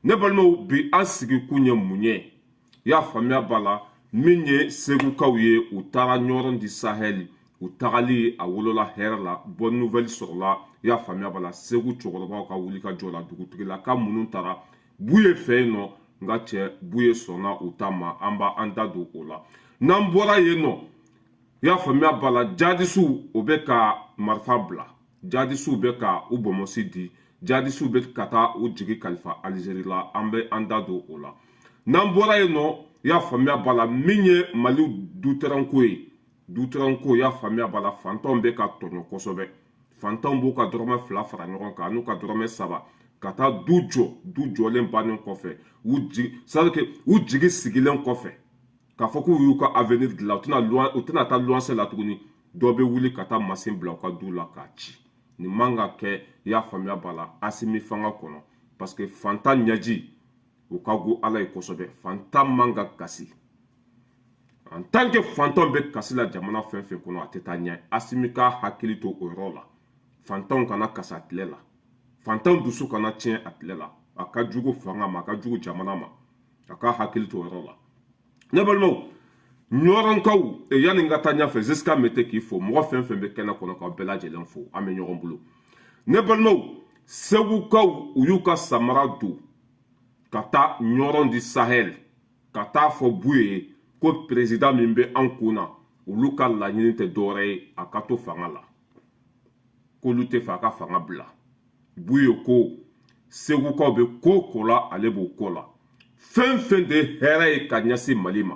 Ne balimaw, bi an sigikun ye mun ye? I y'a faamuya b'a la, min ye Segukaw ye, u taara Ɲɔrɔn di Sahel. U tagali a wolola hɛrɛ la, bonne nouvelle sɔrɔla. I y'a faamuya b'a la, Segu cɛkɔrɔbaw ka wuli ka jɔ la, dugutigilaka minnu taara Buye fɛ yen nɔ, n ka cɛ, Buye sɔnna u ta ma. An b'an da don o la. N'an bɔra yen nɔ, i y'a faamuya b'a la, jadisiw o bɛ ka marifa bila, jadisiw bɛ ka u bɔnmɔsi di, jadisiw bɛ ka taa u jigi kalifa Alizeri la. An bɛ an da don o la. N'an bɔra yen nɔ, i y'a faamuya b'a la, min ye Mali dutɛrɛnko ye, dutɛrɛnko, i y'a faamuya b'a la, fantanw bɛ ka tɔɲɔ kosɛbɛ. Fantanw b'u ka dɔrɔmɛ 2 fara ɲɔgɔn kan n'u ka dɔrɔmɛ 3 ka taa du jɔ. Du jɔlen bannen kɔfɛ, u jigi, c'est que u jigi sigilen kɔfɛ k'a fɔ k'u y'u ka avenir dilan, u tɛna taa luwanse la tuguni, dɔ bɛ wuli ka taa masin bila u ka du la k'a ci. Nin man ka kɛ, i y'a faamuya b'a la, Asimi fanga kɔnɔ, parce que fantan ɲɛji o ka go Ala ye kosɛbɛ. Fantan man ka kasi. En tant que fantanw bɛ kasi la jamana fɛn fɛn kɔnɔ, a tɛ taa ɲɛ. Asimi ka hakili to o yɔrɔ la. Fantanw kana kasi a tile la, fantanw dusu kana tiɲɛ a tile la. A ka jugu fanga ma, a ka jugu jamana ma. A ka hakili to o yɔrɔ la. Ne balimaw, Ɲɔrɔnkaw, yanni n ka taa ɲɛfɛ, jusqu'à mete k'i fo, mɔgɔ fɛn fɛn bɛ kɛnɛ kɔnɔ, k'aw bɛɛ lajɛlen fo. An bɛ ɲɔgɔn bolo. Ne balimaw, Segukaw, u y'u ka samara don ka taa Ɲɔrɔn di Sahel, ka taa fɔ Buye ye ko président min bɛ an kun na, olu ka laɲini tɛ dɔwɛrɛ ye, a ka to fanga la, k'olu tɛ fɛ a ka fanga bila. Buye ko Segukaw bɛ ko ko la, ale b'o ko la. Fɛn fɛn de ye hɛrɛ ye ka ɲɛsin Mali ma,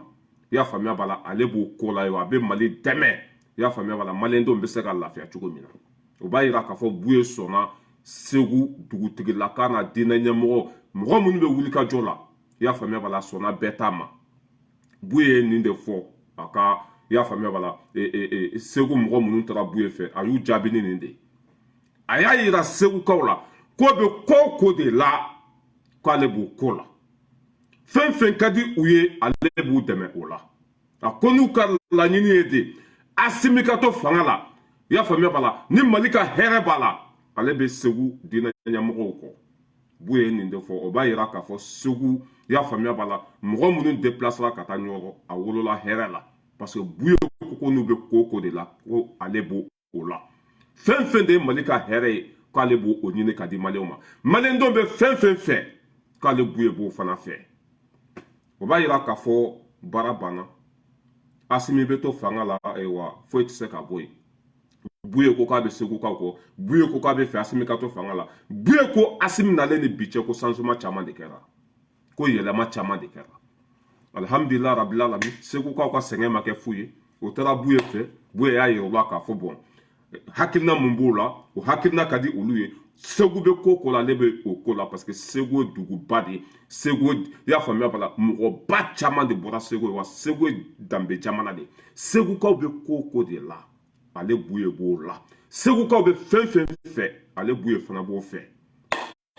i y'a faamuya b'a la, ale b'o ko la ye. A bɛ Mali dɛmɛ, i y'a faamuya b'a la, maliyɛndenw bɛ se ka lafiya cogo min na. O b'a yira k'a fɔ Buye sɔnna Segu dugutigilaka n'a diinɛ ɲɛmɔgɔ, mɔgɔ minnu bɛ wuli ka jɔ la, i y'a faamuya b'a la, sɔnna bɛɛ ta ma. Buye ye nin de fɔ a ka, i y'a faamuya b'a la, Segu mɔgɔ minnu taara Buye fɛ, a y'u jaabi ni nin de ye. A y'a yira Segukaw la ko bɛ ko o ko de la, k'ale b'o ko la. Fɛn fɛn ka di u ye, ale b'u dɛmɛ o la. A ko n'u ka laɲini ye de Asimi ka to fanga la, i y'a faamuya b'a la, ni Mali ka hɛrɛ b'a la, ale bɛ Segu diinɛ ɲɛmɔgɔw kɔ. Buye ye nin de fɔ. O b'a yira k'a fɔ Segu, i y'a faamuya b'a la, mɔgɔ minnu déplacera ka taa Ɲɔrɔ, a wolola hɛrɛ la, parce que Buye ko n'u bɛ ko o ko de la, ko ale b'o o la. Fɛn fɛn de ye Mali ka hɛrɛ ye, k'ale b'o o ɲini ka di maliyɛnw ma. Maliyɛndenw bɛ fɛn fɛn fɛ, k'ale Buye b'o fana fɛ. O b'a yira k'a fɔ baara banna, Asimi bɛ to fanga la. Ayiwa, foyi tɛ se ka bɔ yen. Buye ko k'a bɛ Segukaw kɔ, Buye ko k'a bɛ fɛ Asimi ka to fanga la. Buye ko Asimi nalen ni bi cɛ, ko changement caman de kɛra, ko yɛlɛma caman de kɛra. Alihamudulila rabbil alamin, Segukaw ka sɛgɛn ma kɛ fu ye. O taara Buye fɛ, Buye y'a yira u la k'a fɔ bɔn, hakilina mun b'o la, o hakilina ka di olu ye. Segu bɛ ko ko la, ale bɛ o ko la, parce que Segu ye duguba de ye. Segu, i y'a faamuya b'a la, mɔgɔba caman de bɔra Segu ye, wa Segu ye danbe jamana de ye. Segukaw bɛ ko ko de la, ale Buye b'o la. Segukaw bɛ fɛn fɛn fɛ, ale Buye fana b'o fɛ.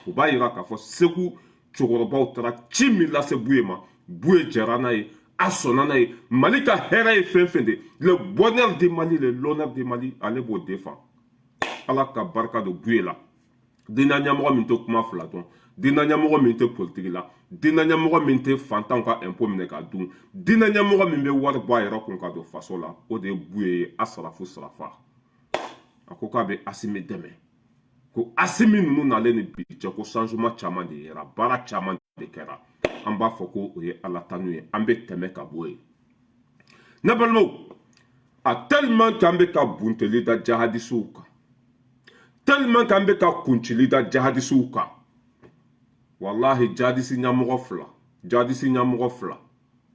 O b'a yira k'a fɔ Segu cɛkɔrɔbaw taara ci min lase Buye ma, Buye jɛra n'a ye, a sɔnna n'a ye. Mali ka hɛrɛ ye fɛn fɛn de, le bonheur du Mali, le l'honneur du Mali, ale b'o défend. Ala ka barika don Buye la. Diinɛ ɲɛmɔgɔ min tɛ kuma fila dɔn, diinɛ ɲɛmɔgɔ min tɛ politiki la, diinɛ ɲɛmɔgɔ min tɛ fantanw ka impôt minɛ ka dun, diinɛ ɲɛmɔgɔ min bɛ wari bɔ a yɛrɛ kun ka don faso la, o de ye Buye ye. A sarafu sarafa, a ko k'a bɛ Asimi dɛmɛ, ko Asimi ninnu nalen ni bi cɛ, ko changement caman de yera, baara caman de kɛra. An b'a fɔ ko o ye Ala tanu ye. An bɛ tɛmɛ ka bɔ yen. Ne balimaw, a tellement k'an bɛ ka bunteli da jahadisiw kan, tellement k'an bɛ ka kuncili da jahadisiw kan, walahi, jahadisi ɲɛmɔgɔ fila, jahadisi ɲɛmɔgɔ fila,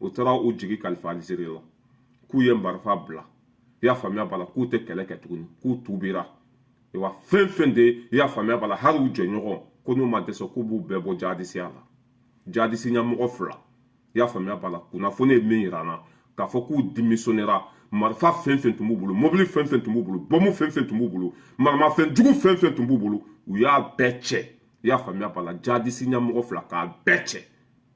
o taara u jigi kalifa Alizeri la, k'u ye marifa bila, i y'a faamuya b'a la, k'u tɛ kɛlɛ kɛ tuguni, k'u tubira. Wa fɛn fɛn de, i y'a faamuya b'a la, hali u jɛɲɔgɔn, ko n'u ma dɛsɛ, k'u b'u bɛɛ bɔ jahadisiya la. Jahadisi ɲɛmɔgɔ fila, i y'a faamuya b'a la, kunnafoni ye min yira n na, k'a fɔ k'u démissionnera, marifa fɛn fɛn tun b'u bolo, mobili fɛn fɛn tun b'u bolo, bɔnbu fɛn fɛn tun b'u bolo, maramafɛn jugu fɛn fɛn tun b'u bolo, u y'a bɛɛ cɛ. I y'a faamuya b'a la, jahadisi ɲɛmɔgɔ fila k'a bɛɛ cɛ,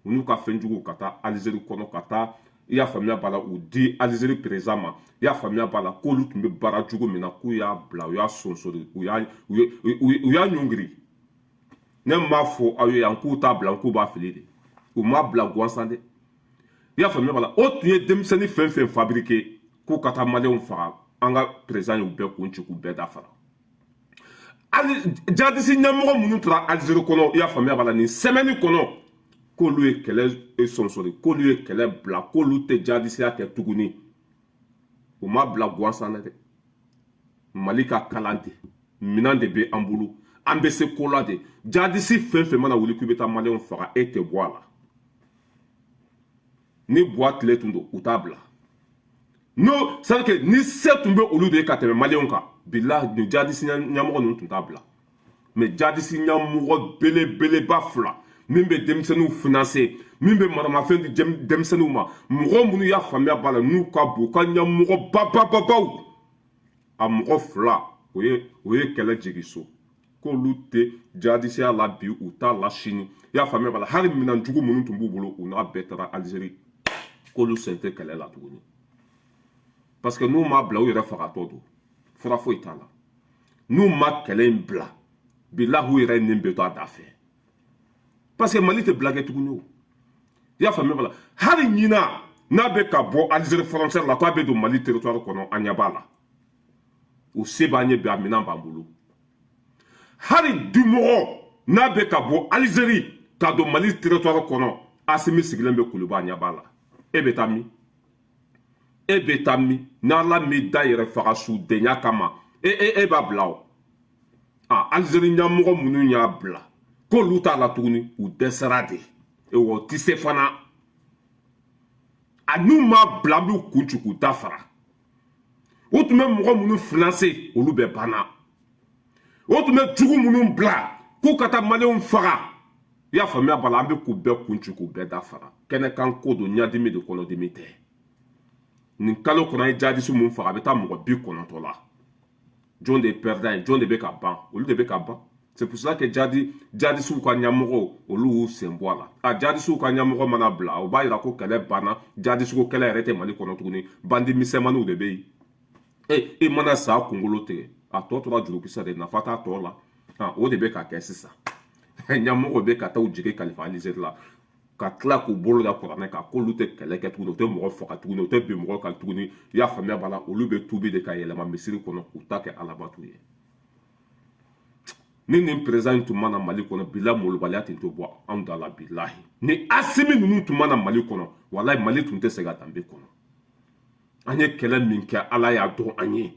u n'u ka fɛn juguw ka taa Alizeri kɔnɔ, ka taa, i y'a faamuya b'a la, u di Alizeri président ma. I y'a faamuya b'a la, k'olu tun bɛ baara jugu min na, k'u y'a bila, u y'a sonsori, u y'a ɲɔngiri. Ne m'a fɔ aw ye yan k'u t'a bila, k'u b'a fili de. U m'a bila gansan dɛ, i y'a faamuya b'a la. O tun ye denmisɛnnin fɛn fɛn fabriqué k'u ka taa maliyɛnw faga, an ka président y'u bɛɛ kun ci k'u bɛɛ dafara. Hali jadisi ɲɛmɔgɔ minnu tora Alizeri kɔnɔ, i y'a faamuya b'a la, nin semaine kɔnɔ, k'olu ye kɛlɛ sɔnsɔri, k'olu ye kɛlɛ bila, k'olu tɛ jadisiya kɛ tuguni. U m'a bila gansan na dɛ. Mali ka kalan de minɛn de bɛ an bolo, an bɛ se ko la de. Jadisi fɛn fɛn mana wuli k'i bɛ taa maliyɛnw faga, e tɛ bɔ a la. Ni buwa tile tun don, u t'a bila. N'o c'est à dire que ni se tun bɛ olu de ye ka tɛmɛ maliyɛnw kan, bilahi, nin jadisi ɲɛmɔgɔ ninnu tun t'a bila. Mais jadisi ɲɛmɔgɔ belebeleba fila min bɛ denmisɛnninw financer, min bɛ maramafɛn di denmisɛnninw ma, mɔgɔ minnu y'a faamuya b'a la n'u ka bon, u ka ɲɛmɔgɔ babababaw, a mɔgɔ fila, o ye kɛlɛ jigin so, k'olu tɛ jadisiya la bi, u t'a la sini. I y'a faamuya b'a la, hali minɛn jugu minnu tun b'u bolo, u n'a bɛɛ taara Alizeri, k'olu sen tɛ kɛlɛ la tuguni, parce que n'u m'a bila, u yɛrɛ fagatɔ don, fura foyi t'a la. N'u ma kɛlɛ in bila, bilahi, u yɛrɛ nin bɛ to a da fɛ, parce que Mali tɛ bila kɛ tuguni. O i y'a faamuya b'a la, hali ɲina n'a bɛ ka bɔ Alizeri frontière la k'a bɛ don Mali territoire kɔnɔ, an ɲɛ b'a la, o se b'an ye bi, a minɛn b'an bolo. Hali dimɔgɔ n'a bɛ ka bɔ Alizeri ka don Mali territoire kɔnɔ, Asimi sigilen bɛ Kuluba, a ɲɛ b'a la. E bɛ taa min? E bɛ taa min? N'Ala m'i da yɛrɛ faga sudenya kama, e b'a bila o. A Alizeri ɲɛmɔgɔ minnu y'a bila k'olu t'a la tuguni, u dɛsɛra de wa, u tɛ se fana. A n'u m'a bila, an b'u kun ci k'u da fara. U tun bɛ mɔgɔ minnu financer, olu bɛɛ banna. O tun bɛ jugu minnu bila k'u ka taa maliyɛnw faga, i y'a faamuya b'a la, an bɛ k'u bɛɛ kun ci k'u bɛɛ da fara. Kɛnɛkan ko don, ɲadimi de, kɔnɔdimi tɛ. Nin kalo kɔnɔ, an ye jadisi mun faga, a bɛ taa mɔgɔ 90 la. Jɔn de ye perdant ye? Jɔn de bɛ ka ban? Olu de bɛ ka ban. C'est pour cela que jadisiw ka ɲɛmɔgɔw, olu y'u sen bɔ a la. A jadisiw ka ɲɛmɔgɔ mana bila, o b'a yira ko kɛlɛ banna. Jadisiko kɛlɛ yɛrɛ tɛ Mali kɔnɔ tuguni, bandi misɛnmaninw de bɛ yen. E mana sa kunkolo tigɛ, a tɔ tora jurukisɛ de, nafa t'a tɔ la. O de bɛ ka kɛ sisan. Ɲɛmɔgɔ bɛ ka taa u jigi kalifa Alizeri la, ka tila k'u bolo da kuranɛ kan k'olu tɛ kɛlɛ kɛ tuguni, u tɛ mɔgɔ faga tuguni, u tɛ bin mɔgɔ kan tuguni. I y'a faamuya b'a la, olu bɛ tubi de ka yɛlɛma misiri kɔnɔ k'u ta kɛ alabatu ye. Ni nin président in tun ma na Mali kɔnɔ, bila molobaliya tun tɛ bɔ anw da la. Bilahi, ni Asimi ninnu tun ma na Mali kɔnɔ, walahi, Mali tun tɛ se ka danbe kɔnɔ. An ye kɛlɛ min kɛ, Ala y'a dɔn an ye.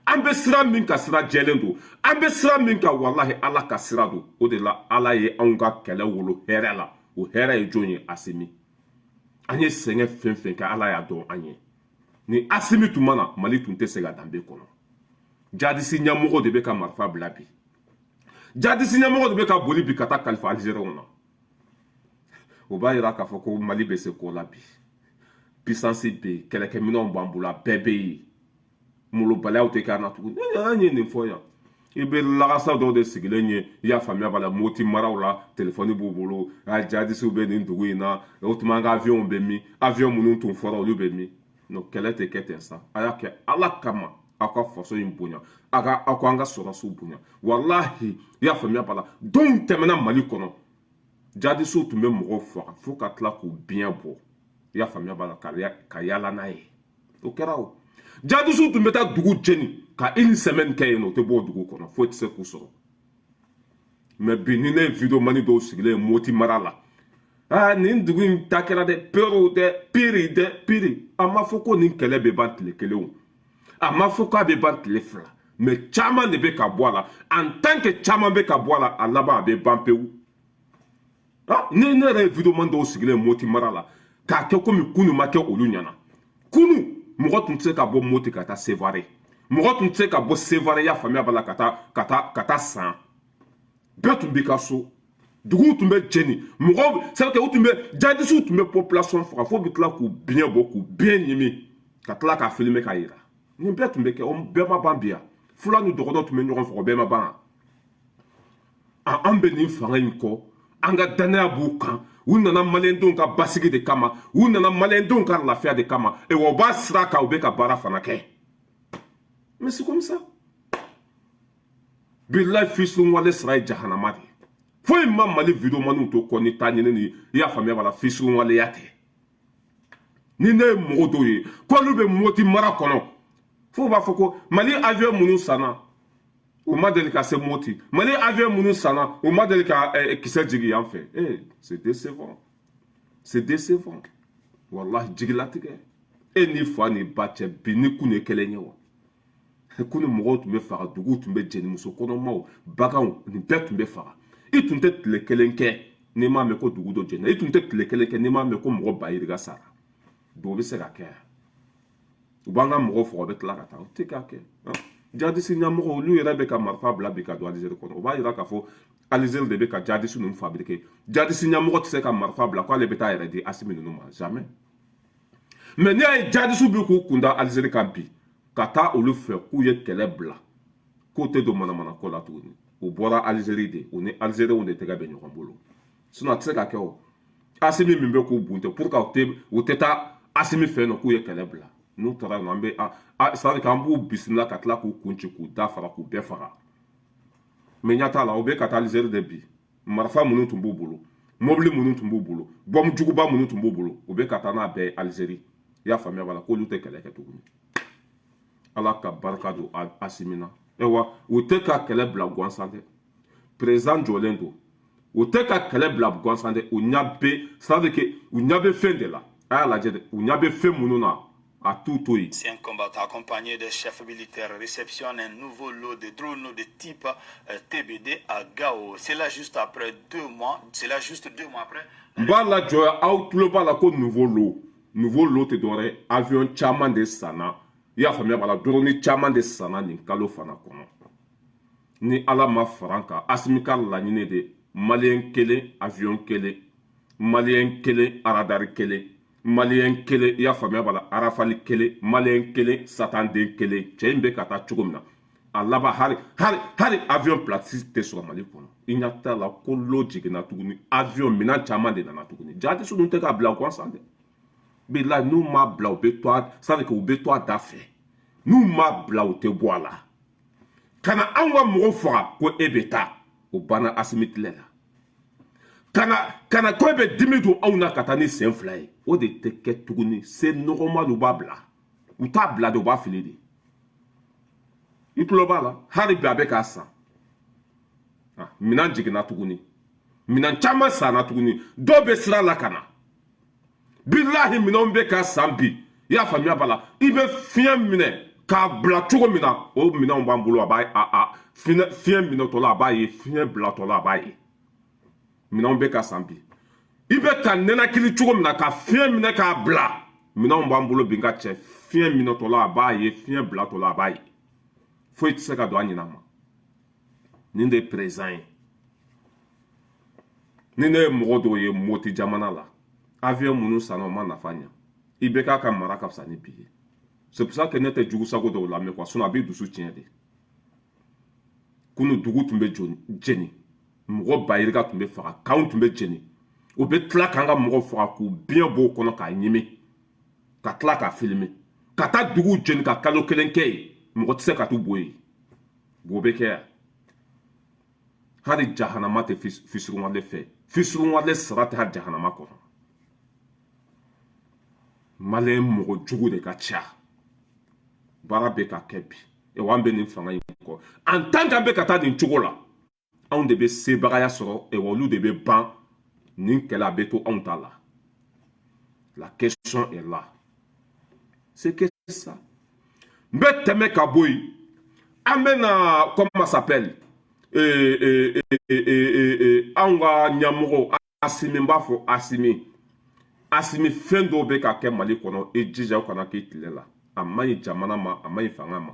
An bɛ sira min ka, sira jɛlen don. An bɛ sira min kan, walahi, Ala ka sira don. O de la Ala ye anw ka kɛlɛ wolo hɛrɛ la. O hɛrɛ ye jɔn ye? Asimi. An ye sɛgɛn fɛn fɛn kɛ, Ala y'a dɔn an ye. Ni Asimi tun ma na, Mali tun tɛ se ka danbe kɔnɔ. Jadisi ɲɛmɔgɔ de bɛ ka marifa bila bi, jadisi ɲɛmɔgɔ de bɛ ka boli bi ka taa kalifa Alizeriw na. O b'a yira k'a fɔ ko Mali bɛ se ko la bi. Puissance bɛ yen, kɛlɛkɛminɛnw b'an bolo, a bɛɛ bɛ yen, molobaliyaw tɛ kɛ an na tuguni. An ye nin fɔ yan, i bɛ lagasa dɔw de sigilen ye, i y'a faamuya b'a la, Moti maraw la, telefɔni b'u bolo, a jadisiw bɛ nin dugu in na. O tuma an ka avion bɛ min? Avion minnu tun fɔra, olu bɛ min? Non, kɛlɛ tɛ kɛ ten sa. A y'a kɛ Ala kama, aw ka faso in bonya, aw ka aw ka an ka sɔrɔsiw bonya. Walahi, i y'a faamuya b'a la, don tɛmɛna Mali kɔnɔ, jadisiw tun bɛ mɔgɔw faga fo ka tila k'u biɲɛ bɔ, i y'a faamuya b'a la, ka yaala n'a ye. O kɛra. O jadisiw tun bɛ taa dugu jeni ka une semaine kɛ yen nɔ, o tɛ bɔ o dugu kɔnɔ, foyi tɛ se k'u sɔrɔ. Mais bi, ni ne ye vidéoman dɔw sigilen ye Moti mara la, aa, nin dugu in ta kɛra dɛ, perew dɛ, piri dɛ, piri. A ma fɔ ko nin kɛlɛ bɛ ban tile kelen o, a ma fɔ k'a bɛ ban tile 2, mais caman de bɛ ka bɔ a la. En tant que caman bɛ ka bɔ a la, a laban a bɛ ban pewu. Ah, ne yɛrɛ ye vidéoman dɔw sigilen ye Moti mara la k'a kɛ komi kunu ma kɛ olu ɲɛna. Kunu mɔgɔ tun tɛ se ka bɔ Moti ka taa Sevare, mɔgɔ tun tɛ se ka bɔ Sevare, y'a faamuya b'a la, ka taa san. Bɛɛ tun b'i ka so, duguw tun bɛ jeni, mɔgɔw, c'est à dire u tun bɛ jadisiw tun bɛ population faga fo bɛ tila k'u biɲɛ bɔ, k'u biɲɛ ɲimi, ka tila k'a filmer k'a yira. Nin bɛɛ tun bɛ kɛ, o bɛɛ ma ban bi yan. Fula ni dɔgɔtɔ tun bɛ ɲɔgɔn faga, o bɛɛ ma ban. An bɛ nin fanga in kɔ, an ka danaya b'u kan. U nana maliyɛndenw ka basigi de kama, u nana maliyɛndenw ka lafiya de kama, et wa u b'a sira kan, u bɛ ka baara fana kɛ. Mais c'est comme ça, bilahi, fisunwale sira ye jahanama de ye. Foyi ma Mali videomaniw to kɔ ni taa ɲini ni, i y'a faamuya b'a la, fisuruwaleya tɛ. Ni ne ye mɔgɔ dɔw ye k'olu bɛ Moti mara kɔnɔ, f'u b'a fɔ ko Mali avion minnu sanna, u ma deli ka se Moti. Mali avion minnu sanna, u ma deli ka kisɛ jigin yan fɛ. Eh, c'est décevant, c'est décevant, wallahi, jigilatigɛ. E ni fa ni ba cɛ bi ni kun ye kelen ye wa? Kunu mɔgɔw tun bɛ faga, duguw tun bɛ jeni, muso kɔnɔmaw, baganw, nin bɛɛ tun bɛ faga. I tun tɛ tile kelen kɛ n'i m'a mɛn ko dugu dɔ jeni. I tun tɛ tile kelen kɛ n'i m'a mɛn ko mɔgɔ ba yirika sara. Bi o bɛ se ka kɛ yan? U b'an ka mɔgɔw faga, u bɛ tila ka taa. O tɛ k'a kɛ. Jadisi ɲɛmɔgɔ, olu yɛrɛ bɛ ka marifa bila bi ka don Alizeri kɔnɔ. O b'a yira k'a fɔ Alizeri de bɛ ka jadisi ninnu fabriquer. Jadisi ɲɛmɔgɔ tɛ se ka marifa bila k'ale bɛ taa yɛrɛ di Asimi ninnu ma, jamais. Mais n'i y'a ye jadisiw bɛ k'u kunda Alizeri kan bi ka taa olu fɛ k'u ye kɛlɛ bila, k'u tɛ don manamana ko la tuguni, u bɔra Alizeri de, u ni Alizeriw de tɛgɛ bɛ ɲɔgɔn bolo. Sinon a tɛ se ka kɛ. O Asimi min bɛ k'u bunte, pour que u tɛ taa Asimi fɛ yen nɔ k'u ye kɛlɛ bila. N'u taara yen nɔ, an bɛ a, c'est à dire k'an b'u bisimila ka tila k'u kun ci, k'u da faga, k'u bɛɛ faga. Mais ɲɛ t'a la, u bɛ ka taa Alizeri de bi. Marifa minnu tun b'u bolo, mobili minnu tun b'u bolo, bɔmu juguba minnu tun b'u bolo, u bɛ ka taa n'a bɛɛ ye Alizeri. I y'a faamuya b'a la k'olu tɛ kɛlɛ kɛ tuguni. Ala ka barika don Asimi na. Ayiwa, u tɛ ka kɛlɛ bila gansan dɛ. Président jɔlen don. U tɛ ka kɛlɛ bila gansan dɛ. U ɲɛ bɛ, c'est à dire que u ɲɛ bɛ fɛn de la. A y'a lajɛ dɛ, u ɲɛ bɛ fɛn minnu na, a t'u to yen. Anciens combattants accompagnés des chefs militaires réceptionnent un nouveau lot de drones de type TBD à Gao. C'est là juste après 2 mois, c'est là juste 2 mois après. N b'a lajɔ, aw tulo b'a la ko nouveau lot. Nouveau lot tɛ dɔwɛrɛ ye, avion caman de sanna, i y'a faamuya b'a la, drone caman de sanna nin kalo fana kɔnɔ. Ni Ala ma fara an kan, Asimi ka laɲini de: Maliyɛn kelen avion kelen, Maliyɛn kelen radar kelen, Maliyɛn kelen, i y'a faamuya b'a la, Rafale kelen, Maliyɛn kelen satanden kelen. Cɛ in bɛ ka taa cogo min na, a laban hali hali hali avion place tɛ sɔrɔ Mali kɔnɔ. I ɲɛ t'a la ko lot jiginna tuguni, avion minɛn caman de nana tuguni. Jihadiste ninnu tɛ k'a bila gansan dɛ. Bilahi, n'u m'a bila, u bɛ to a, c'est à dire que u bɛ to a da fɛ. N'u m'a bila, u tɛ bɔ a la. Ka na anw ka mɔgɔw faga ko e bɛ taa, o banna Asimi tile la. Kana kana ko e bɛ dimi don anw na ka taa ni sen fila ye, o de tɛ kɛ tuguni. Se nɔgɔma u b'a bila, u t'a bila de, u b'a fili de. I tulo b'a la, hali bi a bɛ k'a san. Minɛn jiginna tuguni, minɛn caman sanna tuguni, dɔw bɛ sira la ka na. Bilahi, minɛnw bɛ ka san bi, i y'a faamuya b'a la. I bɛ fiɲɛ minɛ k'a bila cogo min na, o minɛnw b'an bolo. A b'a a fiɲɛ minɛtɔ la, a b'a ye, fiɲɛ bilatɔ la, a b'a ye. Minɛnw bɛ ka san bi. I bɛ ka nɛnakili cogo min na ka fiɲɛ minɛ k'a bila, minɛnw b'an bolo bi. N ka cɛ, fiɲɛ minɛtɔ la, a b'a ye, fiɲɛ bilatɔ la, a b'a ye. Foyi tɛ se ka don a ɲin'a ma. Nin de ye président ye. Ni ne ye mɔgɔ dɔw ye Moti jamana la, avion minnu sanna, o ma nafa ɲa. I bɛ k'a ka mara ka fisa ni bi ye. C'est pour ça que ne tɛ jugu sago dɔw lamɛn quoi, sinon a b'i dusu tiɲɛ de. Kunu dugu tun bɛ jeni, mɔgɔ ba yirika tun bɛ faga, kanw tun bɛ jeni. U bɛ tila k'an ka mɔgɔw faga k'u biɲɛ b'o kɔnɔ k'a ɲimi, ka tila k'a filmer, ka taa dugu jeni ka kalo kelen kɛ yen, mɔgɔ tɛ se ka t'u bɔ yen. Bo bɛ kɛ yan. Hali jahanama tɛ fisuruwale fɛ, fisuruwale sara tɛ hali jahanama kɔnɔ. Maliyɛn mɔgɔ jugu de ka ca. Baara bɛ ka kɛ bi, wa an bɛ nin fanga in kɔ. En tant qu'an bɛ ka taa nin cogo la, anw de bɛ sebagaya sɔrɔ, wa olu de bɛ ban. Nin kɛlɛ, a bɛ to anw ta la. La question est là, c'est que ça. N bɛ tɛmɛ ka bɔ yen, an bɛ na, comment s'appelle, anw ka ɲɛmɔgɔ Asimi. N b'a fɔ Asimi, Asimi, fɛn dɔw bɛ ka kɛ Mali kɔnɔ, i jija o kana k'i tile la. A man ɲi jamana ma, a man ɲi fanga ma.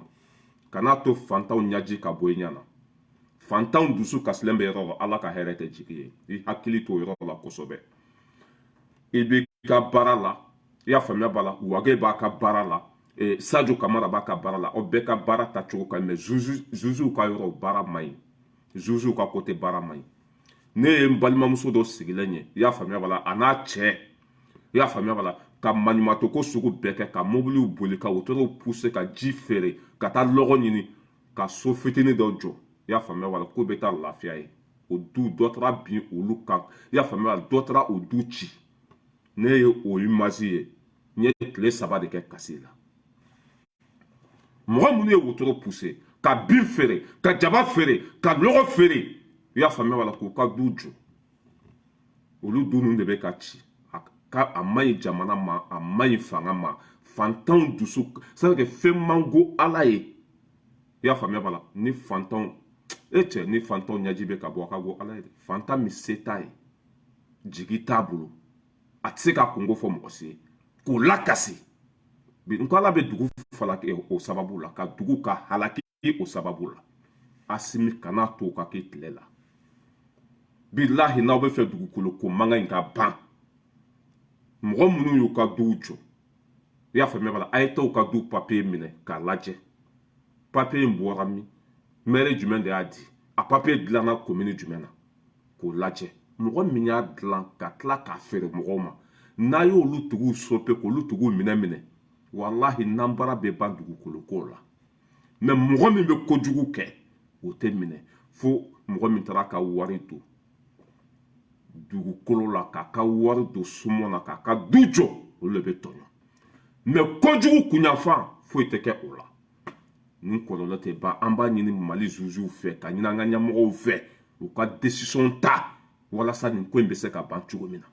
Kan'a to fantanw ɲaji ka bɔ i ɲɛ na. Fantanw dusu kasilen bɛ yɔrɔ la, Ala ka hɛrɛ tɛ jigi ye. I hakili to o yɔrɔ la kosɛbɛ. I b'i ka baara la, i y'a faamuya b'a la. Wage b'a ka baara la, Sadio Kamara b'a ka baara la, aw bɛɛ ka baara tacogo ka ɲi. Mais zuzuw ka yɔrɔ baara man ɲi, zuzuw ka côté baara man ɲi. Ne ye n balimamuso dɔ sigilen ye, i y'a faamuya b'a la, a n'a cɛ, i y'a faamuya b'a la, ka maɲumatɔ ko sugu bɛɛ kɛ, ka mobiliw boli, ka wotorow pousser, ka ji feere, ka taa lɔgɔ ɲini, ka so fitinin dɔ jɔ, i y'a faamuya b'a la, k'u bɛ taa lafiya ye. O du dɔ taara bin olu kan, i y'a faamuya, dɔ taara o du ci. Ne ye o image ye, n ye tile 3 de kɛ kasi la. Mɔgɔ minnu ye wotoro pousser ka bin feere, ka jaba feere, ka lɔgɔ feere, i y'a faamuya, wala k'u ka du jɔ, olu du ninnu de bɛ ka ci. A man ɲi jamana ma, a man ɲi fanga ma. Fantanw dusu, c'est à dire que fɛn man go Ala ye, i y'a faamuya b'a la. Ni fantanw e cɛ, ni fantanw ɲɛji bɛ ka bɔ, a ka go Ala ye dɛ. Fantan min se t'a ye, jigi t'a bolo, a tɛ se ka kungo fɔ mɔgɔ si ye k'o lakasi bi, n ko Ala bɛ dugu falaki o sababu la, ka dugu ka halaki o sababu la. Asimi, kana to o ka kɛ tile la. Bilahi, n'aw bɛ fɛ dugukolo ko mankan in ka ban, mɔgɔ minnu y'u ka duw jɔ, i y'a faamuya b'a la, a ye t'aw ka du papiye minɛ k'a lajɛ. Papiye in bɔra min? Mɛri jumɛn de y'a di? A papiye dilanna komini jumɛn na? K'o lajɛ. Mɔgɔ min y'a dilan ka tila k'a feere mɔgɔw ma, n'a y'olu tigiw sope k'olu tigiw minɛ minɛ, walahi nanbara bɛ ban dugukolo ko la. Mɛ mɔgɔ min bɛ kojugu kɛ, o tɛ minɛ, fo mɔgɔ min taara ka wari don dugukolo la, k'a ka wari don sumɔ na, k'a ka du jɔ, olu de bɛ tɔɲɔ. Mɛ kojugu kunyanfan, foyi tɛ kɛ o la. Nin kɔlɔlɔ tɛ ban. An b'a ɲini Mali zuzuw fɛ, ka ɲini an ka ɲɛmɔgɔw fɛ, u ka décision ta walasa nin ko in bɛ se ka ban cogo min na.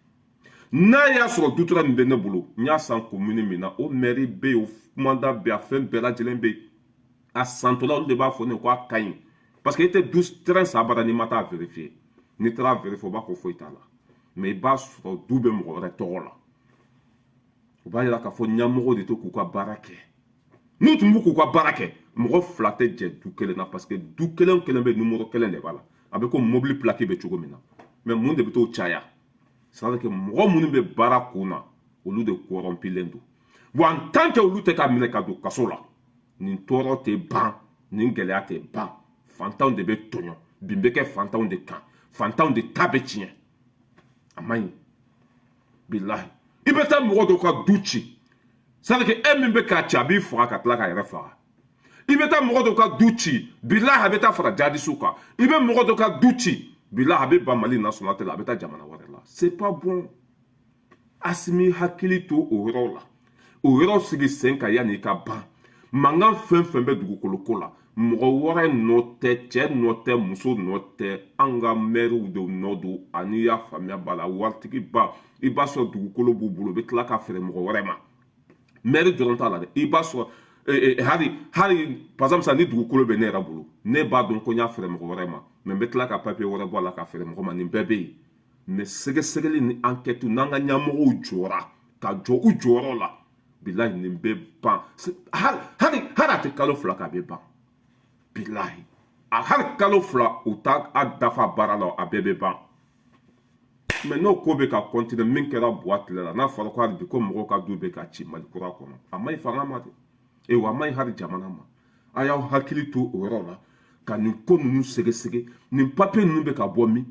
N'a y'a sɔrɔ dutura min bɛ ne bolo, n y'a san commune min na, o mairie bɛ yen, o kumanda bɛ yen, a fɛn bɛɛ lajɛlen bɛ yen. A santɔla, olu de b'a fɔ ne ko a ka ɲi, parce que e tɛ du terrain san abada n'i ma taa vérifier. N'i taara vérifier, o b'a fɔ foyi t'a la. Mais i b'a sɔrɔ du bɛ mɔgɔ wɛrɛ tɔgɔ la. O b'a yira k'a fɔ ɲɛmɔgɔw de tɛ k'u ka baara kɛ. N'u tun b'u k'u ka baara kɛ, mɔgɔ fila tɛ jɛ du kelen na, parce que du kelen o kelen bɛ numéro kelen de b'a la, a bɛ komi mobili plaque bɛ cogo min na. Mais mun de bɛ t'o caya? C'est à dire que mɔgɔ minnu bɛ baara kun na, olu de corrompilen don. Wa en tant que olu tɛ ka minɛ ka don kaso la, nin tɔɔrɔ tɛ ban, nin gɛlɛya tɛ ban. Fantanw de bɛ tɔɲɔ, bin bɛ kɛ fantanw de kan, fantanw de ta bɛ tiɲɛ. A man ɲi, bilahi. I bɛ taa mɔgɔ dɔw ka du ci, c'est à dire que e min bɛ k'a ci, a b'i faga ka tila k'a yɛrɛ faga. I bɛ taa mɔgɔ dɔw ka du ci, bilahi, a bɛ taa fara jadisiw kan. I bɛ mɔgɔ dɔw ka du ci, bilahi, a bɛ ban Mali nationalité la, a bɛ taa jamana wɛrɛ la. C'est pas bon. Asimi, hakili to o yɔrɔ la, o yɔrɔ sigi sen kan yanni i ka ban. Mankan fɛn fɛn bɛ dugukolo ko la, mɔgɔ wɛrɛ nɔ tɛ, cɛ nɔ tɛ, muso nɔ tɛ, an ka mɛriw de nɔ don. Ani y'a faamuya b'a la, waritigi ba, i b'a sɔrɔ dugukolo b'u bolo, u bɛ tila ka feere mɔgɔ wɛrɛ ma. Mɛri dɔrɔn t'a la dɛ. I b'a sɔrɔ hali hali par exemple sisan, ni dugukolo bɛ ne yɛrɛ bolo, ne b'a dɔn ko n y'a feere mɔgɔ wɛrɛ ma, mɛ n bɛ tila ka papiye wɛrɛ bɔ a la ka feere mɔgɔ ma. Nin bɛɛ bɛ yen. Mɛ sɛgɛsɛgɛli ni enquête, n'an ka ɲɛmɔgɔw jɔra ka jɔ u jɔyɔrɔ la, bilahi, nin bɛ ban. Hali hali hali a tɛ kalo 2 k'a bɛ ban. Bilahi, a hali kalo 2 u t'a a dafa baara la, a bɛɛ bɛ ban. Mɛ n'o ko bɛ ka continuer, min kɛra Buwa tile la, n'a fɔra ko hali bi ko mɔgɔw ka du bɛ ka ci Mali kura kɔnɔ, a man ɲi fanga ma dɛ, e wa a man ɲi hali jamana ma. A y'aw hakili to o yɔrɔ la ka nin ko ninnu sɛgɛsɛgɛ. Nin papiye ninnu bɛ ka bɔ min?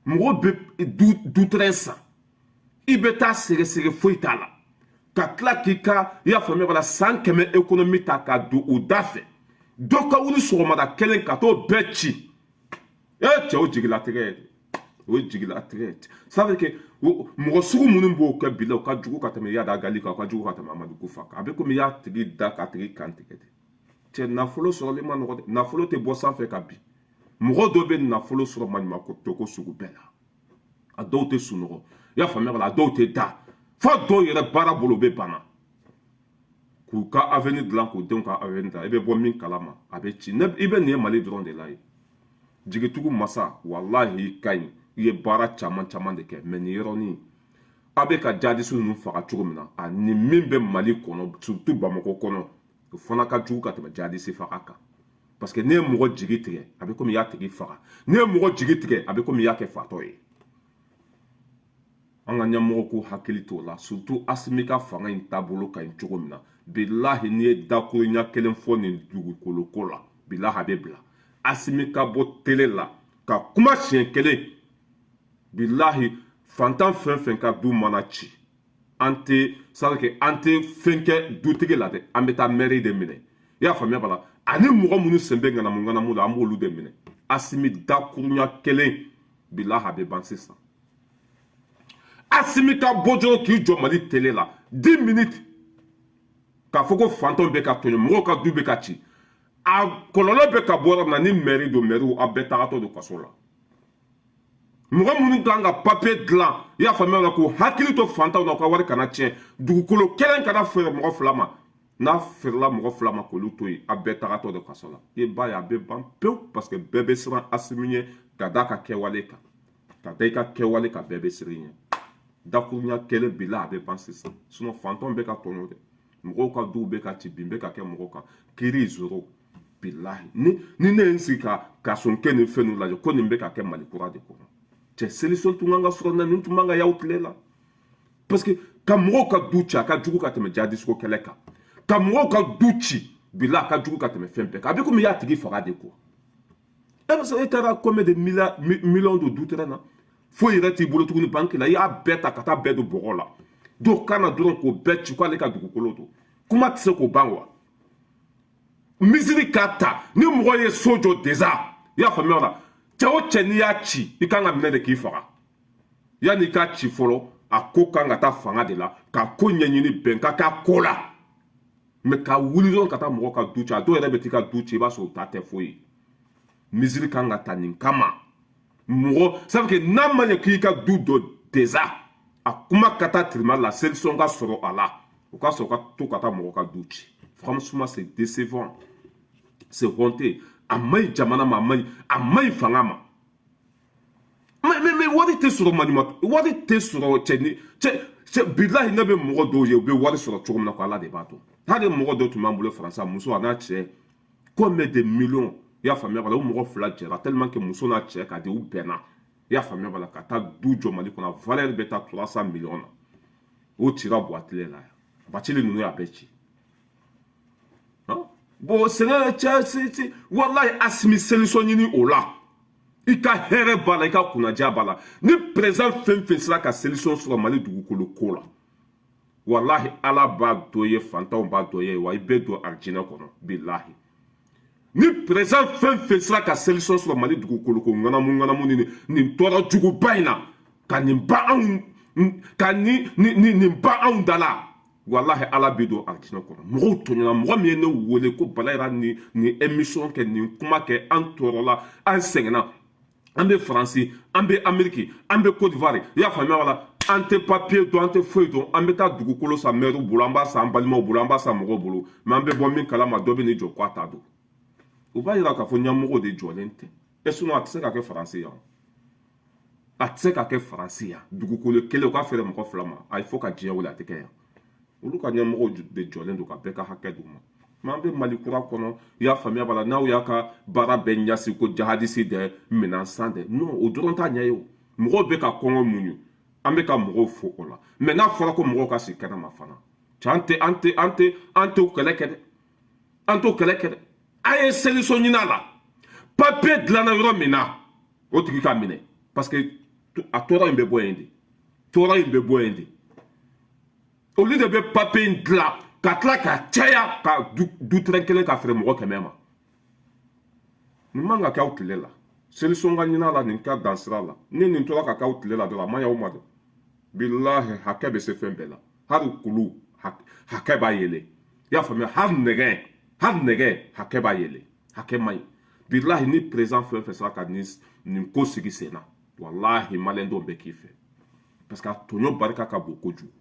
Mɔgɔ bɛ du terrain san, i bɛ taa sɛgɛsɛgɛ, foyi t'a la, ka tila k'i ka, i y'a faamuya b'a la, san 100 économie ta ka don o da fɛ. Dɔ ka wuli sɔgɔmada kelen ka t'o bɛɛ ci. E cɛw, jigilatigɛ ye, o ye jigilatigɛ ye. Ça veut dire que mɔgɔ sugu minnu b'o kɛ bi la, o ka jugu ka tɛmɛ Iyad Ag Ghali kan, o ka jugu ka tɛmɛ Amadu Kufa kan. A bɛ komi i y'a tigi da k'a tigi kan tigɛ de. Cɛ, nafolo sɔrɔli ma nɔgɔ dɛ. Nafolo tɛ bɔ sanfɛ ka bin. Mɔgɔ dɔw bɛ nafolo sɔrɔ maɲumanko ko sugu bɛɛ la. A dɔw tɛ sunɔgɔ, i y'a faamuya b'a la, a dɔw tɛ da, fo dɔw yɛrɛ baara bolo bɛ banna k'u ka avenir dilan, k'u denw ka avenir dilan. I bɛ bɔ min kalama, a bɛ ci. I bɛ nin ye Mali dɔrɔn de la ye. Jigitugu masa, walahi, i ka ɲi, i ye baara caman caman de kɛ. Mɛ nin yɔrɔnin, a bɛ ka jadisi ninnu faga cogo min na, ani min bɛ Mali kɔnɔ, surtout Bamakɔ kɔnɔ, o fana ka jugu ka tɛmɛ jadisi faga kan, parce que ne ye mɔgɔ jigi tigɛ, a bɛ komi i y'a tigi faga. Ne ye mɔgɔ jigi tigɛ, a bɛ komi i y'a kɛ fatɔ ye. An ka ɲɛmɔgɔ k'u hakili t'o la, surtout Asimi ka fanga in taabolo ka ɲi cogo min na. Bilahi, n'i ye dakuruɲa kelen fɔ nin dugukolo ko la, bilahi, a bɛ bila. Asimi ka bɔ télé la ka kuma siɲɛ kelen, bilahi, fantan fɛn fɛn ka du mana ci, an tɛ, c'est à dire que an tɛ fɛn kɛ dutigi la dɛ, an bɛ taa mairie de minɛ, i y'a faamuya b'a la, ani mɔgɔ minnu sen bɛ ŋanamu ŋanamu la, an b'olu de minɛ. Asimi dakurunya kelen, bilahi, a bɛ ban sisan. Asimi ka bɔ dɔrɔn k'i jɔ Mali télé la 10 minutes k'a fɔ ko fantanw bɛ ka tɔɲɔ, mɔgɔw ka du bɛ ka ci, a kɔlɔlɔ bɛ ka bɔ yɔrɔ min na, ni mairie don, mairie aw bɛɛ tagatɔ don kaso la. Mɔgɔ minnu kan ka papier dilan, i y'a faamuya la, k'u hakili to fantanw na, u ka wari kana tiɲɛ, dugukolo kelen kana feere mɔgɔ fila ma. N'a feerela mɔgɔ fila ma, k'olu to yen, a bɛɛ tagatɔ don kaso la. I b'a ye, a bɛ ban pewu, parce que bɛɛ bɛ siran Asimi ɲɛ ka d'a ka kɛwale kan, ka da i ka kɛwale kan. Bɛɛ bɛ siran i ɲɛ. Dakurunya kelen bila, a bɛ ban sisan. Sinon fantanw bɛ ka tɔɲɔ dɛ, mɔgɔw ka duw bɛ ka ci, bin bɛ ka kɛ mɔgɔw kan, kiiri zéro. Bilahi, ni ne ye n sigi ka sonkɛ ni fɛn ninnu lajɛ ko nin bɛ ka kɛ Mali kura de kɔnɔ, cɛ, solution tun kan ka sɔrɔ na, nin tun man ka y'aw tile la, parce que ka mɔgɔw ka du ci, a ka jugu ka tɛmɛ jihadisiko kɛlɛ kan. Ka mɔgɔw ka du ci, bilahi, a ka jugu ka tɛmɛ fɛn bɛɛ kan. A bɛ komi i y'a tigi faga de quoi. E bɛ se, e taara combien de milliards, millions de du terrain na, foyi yɛrɛ t'i bolo tuguni banque la, i y'a bɛɛ ta ka taa bɛɛ don bɔgɔ la. Dɔw ka na dɔrɔn k'o bɛɛ ci k'ale ka dugukolo don, kuma tɛ se k'o ban wa. Misiri ka ta ni mɔgɔ ye so jɔ déjà, i y'a faamuya la, cɛ o cɛ, n'i y'a ci, i kan ka minɛ de k'i faga. Yanni i k'a ci fɔlɔ, a ko kan ka taa fanga de la ka ko ɲɛɲini, bɛn ka k'a ko la. Mais ka wuli dɔrɔn ka taa mɔgɔ ka du ci, a dɔw yɛrɛ bɛ t'i ka du ci, i b'a sɔrɔ u ta tɛ foyi ye. Misiri kan ka ta nin kama mɔgɔ, ça veut que n'a ma ɲɛ k'i ka du dɔ déjà, a kuma ka taa tribunal la, solution ka sɔrɔ a la, o ka sɔrɔ ka to ka taa mɔgɔ ka du ci. Franchement, c'est décevant, c'est honteux. A man ɲi jamana ma, a man ɲi, a man ɲi fanga ma. Mais wari tɛ sɔrɔ maɲuman, wari tɛ sɔrɔ cɛ ni cɛ cɛ. Bilahi, ne bɛ mɔgɔ dɔw ye, u bɛ wari sɔrɔ cogo min na ko Ala de b'a dɔn. Hali mɔgɔ dɔw tun b'an bolo Faransi, muso a n'a cɛ, combien de millions, i y'a faamuya b'a la. O mɔgɔ fila jɛra tellement que muso n'a cɛ ka di, u bɛnna, i y'a faamuya b'a la, ka taa du jɔ Mali kɔnɔ, valeur bɛ taa 300 millions na. O cira Buwatile la yan, Bacili ninnu y'a bɛɛ ci. Bon, sɛgɛn cɛ, walahi, Asimi, solution ɲini o la. I ka hɛrɛ b'a la, i ka kunnadiya b'a la. Ni président fɛn fɛn sera ka solution sɔrɔ Mali dugukolo ko la, walahi, Ala b'a dɔ ye, fantanw b'a dɔ ye, wa i bɛ don arijinɛ kɔnɔ. Bilahi, ni président fɛn fɛn sera ka solution sɔrɔ Mali dugukolo ko ŋanamu ŋanamu ni nin tɔɔrɔ juguba in na, ka nin ba anw, ka nin ba anw da la, walahi, Ala bɛ don arijinɛ kɔnɔ. Mɔgɔw tɔɲɔna. Mɔgɔ min ye ne wele ko Bala yɛrɛ, nin émission kɛ, nin kuma kɛ, an tɔɔrɔla, an sɛgɛnna, an bɛ Faransi, an bɛ Amérique, an bɛ Côte d'Ivoire, i y'a faamuya wala, an tɛ papier dɔn, an tɛ foyi dɔn, an bɛ taa dugukolo san maire bolo, an b'a san an balimaw bolo, an b'a san mɔgɔw bolo, mais an bɛ bɔ min kalama, dɔ bɛ n'i jɔ k'a ta don. O b'a yira k'a fɔ ɲɛmɔgɔw de jɔlen tɛ. E sinon a tɛ se ka kɛ Faransi yan, a tɛ se ka kɛ Faransi yan. Dugukolo kelen, u ka feere mɔgɔ fila ma, a ye fo ka diɲɛ wuli, a tɛ kɛ yan. Olu ka ɲɛmɔgɔw de jɔlen don ka bɛɛ ka hakɛ d'u ma. Mais an bɛ Mali kura kɔnɔ, i y'a faamuya b'a la, n'aw y'a ka baara bɛɛ ɲɛsin ko jahadisi dɛ, minɛn san dɛ, non, o dɔrɔn t'a ɲɛ ye. O mɔgɔw bɛ ka kɔngɔ muɲu, an bɛ ka mɔgɔw fo o la. Mais n'a fɔra ko mɔgɔw ka sigi kɛnɛ ma fana, cɛ, an tɛ o kɛlɛ kɛ dɛ, an t'o kɛlɛ kɛ dɛ. A ye solution ɲini a la. Papier dilanna yɔrɔ min na, o tigi ka minɛ, parce que a tɔɔrɔ in bɛ bɔ yen de, tɔɔrɔ in bɛ bɔ yen de. Olu de bɛ papier in dilan ka tila ka caya ka du terrain kelen ka feere mɔgɔ 100 ma. Nin man ka kɛ aw tile la. Solution ka ɲini a la, nin ka dan sira la. Ni nin tora ka k'aw tile la dɔrɔn, a man ɲi aw ma dɛ. Bilahi, hakɛ bɛ se fɛn bɛɛ la, hali kulu hakɛ b'a yɛlɛ, i y'a faamuya, hali nɛgɛ, hali nɛgɛ hakɛ b'a yɛlɛ. Hakɛ man ɲi. Bilahi, ni président fɛn fɛn sera ka nin ko sigi sen na, walahi, maliyɛndenw bɛ k'i fɛ, parce que a tɔɲɔ barika ka bon kojugu.